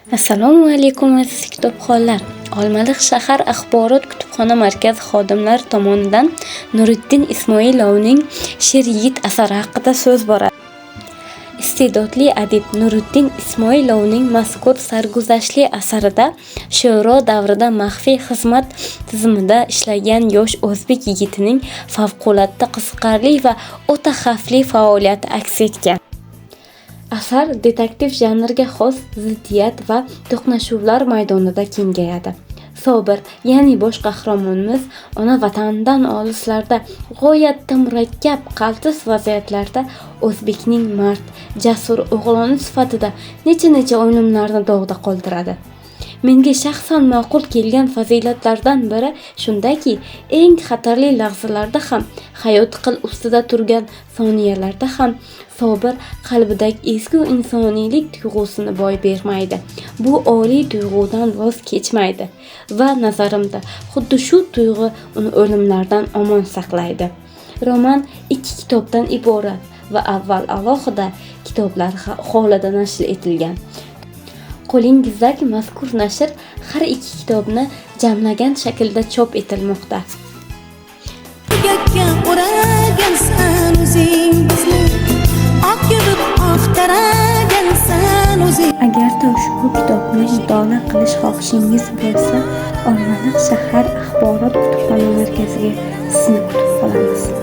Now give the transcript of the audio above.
Assalomu alaykum, aziz kitobxonlar! Olmaliq shahar axborot kutubxona markazi xodimlari tomonidan Nuriddin Ismoilovning Sher yigit asari haqida so'z boradi. Iste'dodli adib Nuriddin Ismoilovning mazkur sarguzashtli asarida sho'ro davrida maxfiy xizmat tizimida ishlagan yosh o'zbek yigitining favqulodda qiziqarli va o'ta xavfli faoliyati aks etgan. Asar detektiv janriga xos ziddiyat va to'qnashuvlar maydonida kengayadi. Sobir, ya'ni bosh qahramonimiz ona vatanidan olislarda, g'oyatda murakkab, qaltis vaziyatlarda o'zbekning mard, jasur o'g'loni sifatida necha-necha o'limlarni dog'da qoldiradi. Menga shaxsan ma'qul kelgan fazilatlardan biri shundaki, eng xatarli lahzalarda ham, hayot qil ustida turgan soniyalarda ham Sobir qalbidagi ezgu insoniylik tuyg'usini boy bermaydi. Bu oliy tuyg'udan voz kechmaydi va nazarimda xuddi shu tuyg'u uni o'limlardan omon saqlaydi. Roman ikki kitobdan iborat va avval alohida kitoblar holida nashr etilgan. Qo'lingizdagi mazkur nashr har ikki kitobni jamlagan shaklda chop etilmoqda. Yakka o'ragansan o'zing bizni, oq yuvib oqtaragansan o'zing. Agarda ushbu kitobni mutolaa qilish xohishingiz bo'lsa, Olmaliq shahar axborot kutubxona markaziga sizni kutib qolamiz.